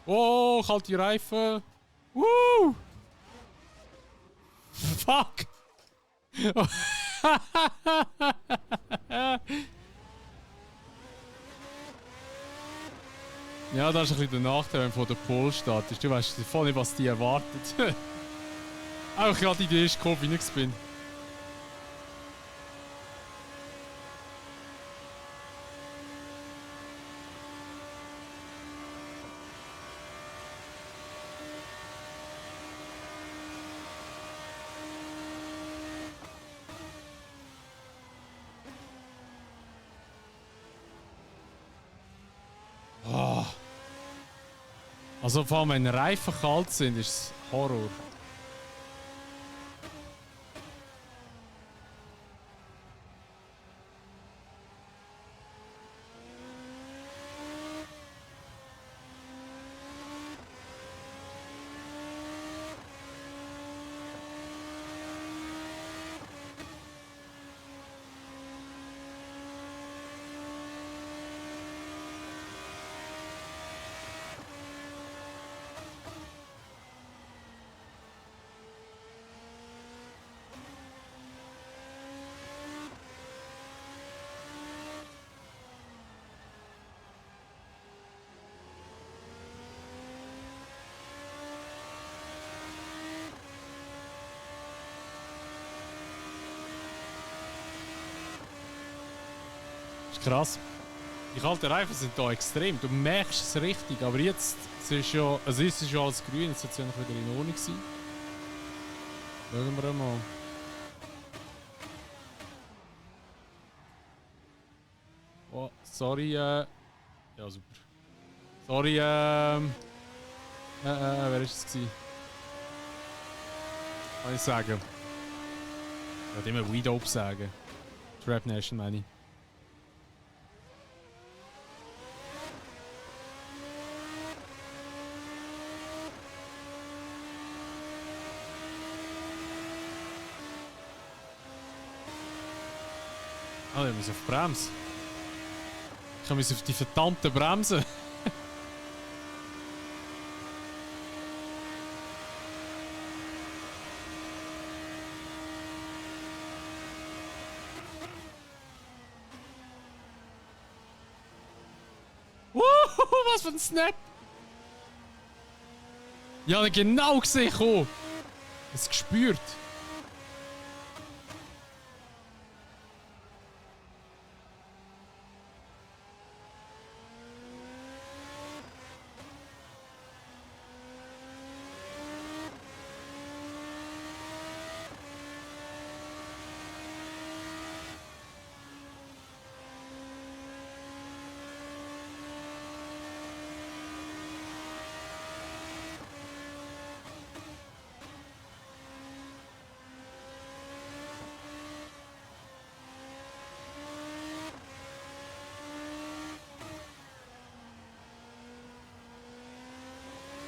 Oh, kalte Reifen. Woo! Fuck! Ja, das ist ein bisschen der Nachteil, wenn man vor der Pole steht. Du weißt voll nicht, was die erwartet. Auch gerade in die erste Kurve reingespinnt. Oh. Also vor allem, wenn Reifen kalt sind, ist es Horror. Krass. Die kalten Reifen sind hier extrem. Du merkst es richtig. Aber jetzt ist ja, also ist es schon alles grün. Jetzt sollte es ja noch wieder in Ordnung sein. Schauen wir mal. Oh, sorry. Ja, super. Sorry, wer war es gewesen? Kann ich sagen? Ich wollte immer We Dope sagen. Trap Nation meine ich. Ah, ich muss auf die Bremse. Ich muss auf die verdammte Bremse. Was für ein Snap! Ja, ich habe genau gesehen, oh. Es gespürt.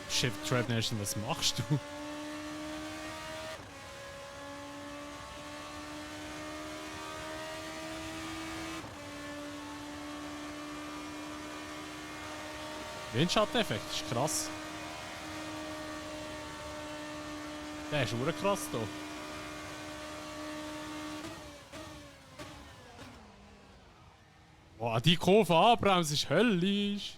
Shit, Trap Nation, was machst du? Windschatteneffekt, das ist krass. Der ist auch krass hier. Boah, die Kurve anbremsen ist höllisch.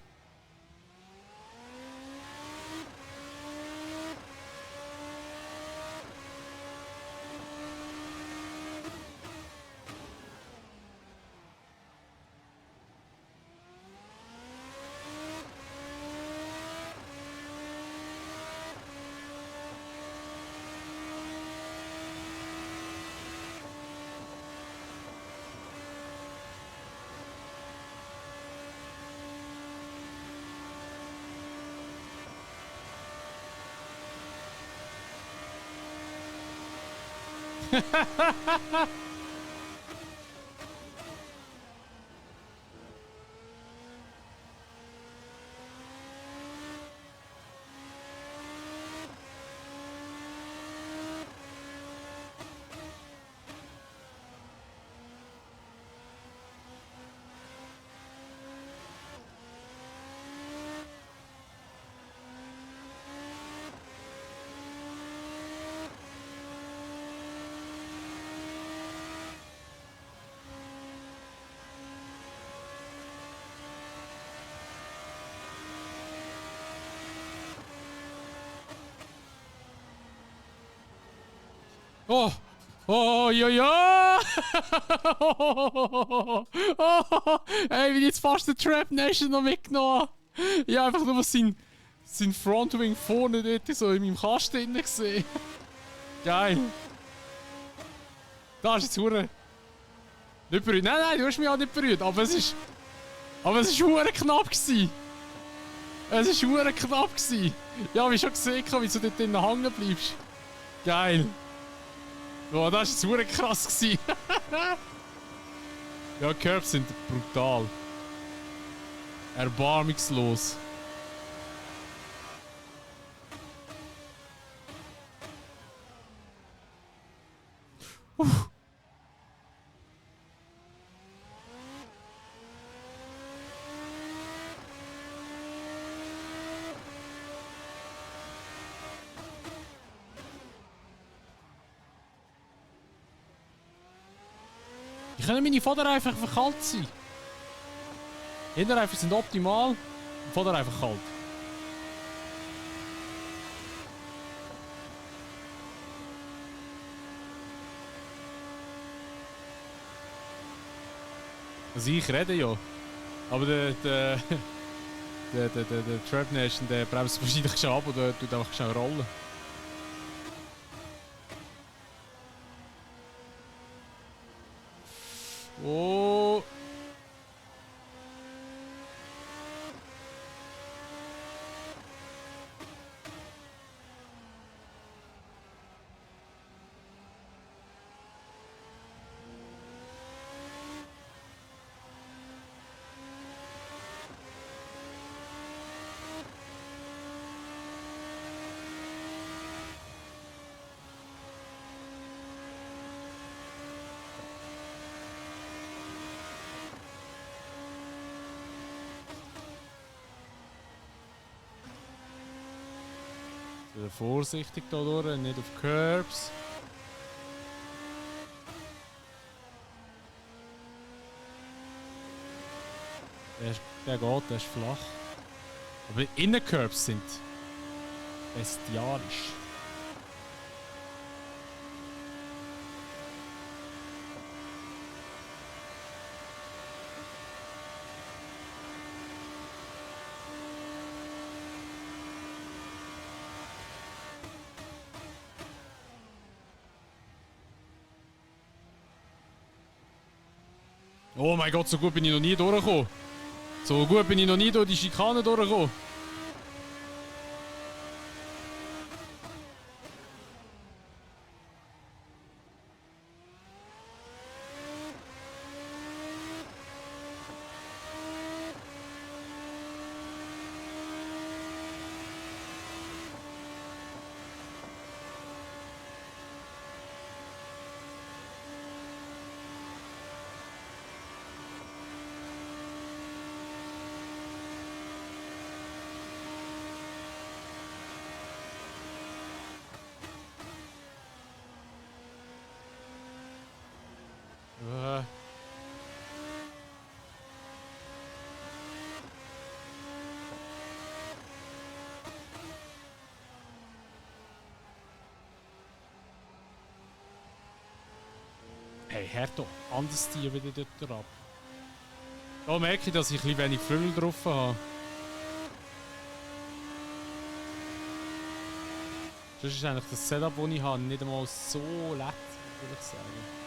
Oh! Oh, ja, ja! Ey, wie jetzt fast der Trap Nation noch mitgenommen. Ja, einfach nur sein Frontwing vorne dort so in meinem Kasten drin gesehen. Geil. Da ist jetzt hure. Nicht berührt. Nein, du hast mich auch nicht berührt. Aber es ist hure knapp gewesen. Es ist hure knapp gewesen. Ja, wie schon gesehen, wie du dort drinnen hängen bleibst. Geil. Boah, das war jetzt hure krass gewesen. Ja, Curbs sind brutal. Erbarmungslos. Wie können meine Vorderreifen einfach kalt sein? Hinterreifen sind optimal, Vorderreifen kalt. Also ich rede ja. Aber der Trap Nation, der bremst wahrscheinlich schon ab oder tut einfach schnell rollen. Oh! Vorsichtig da durch, nicht auf Curbs. Der geht, der ist flach. Aber Innencurbs sind bestialisch. Oh mein Gott, so gut bin ich noch nie durchgekommen. So gut bin ich noch nie durch die Schikane durchgekommen. Hey, Herto, anders Tier wieder dort ab. Da merke ich, dass ich ein bisschen wenig Füll drauf habe. Das ist eigentlich das Setup, das ich habe, nicht einmal so lätt, würde ich sagen.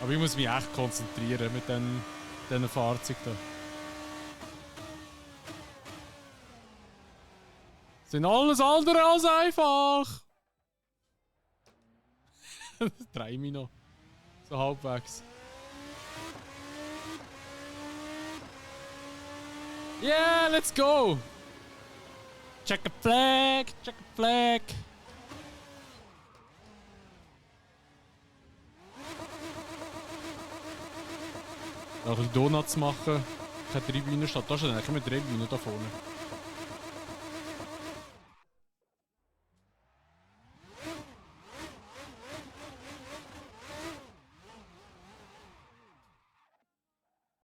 Aber ich muss mich echt konzentrieren mit diesen Fahrzeugen hier. Sind alles andere als einfach. Drei mich noch. So halbwegs. Yeah, let's go! Check a flag! Check a flag! Noch ein bisschen Donuts machen. Keine Tribüne statt. Da steht eigentlich immer Tribüne da vorne.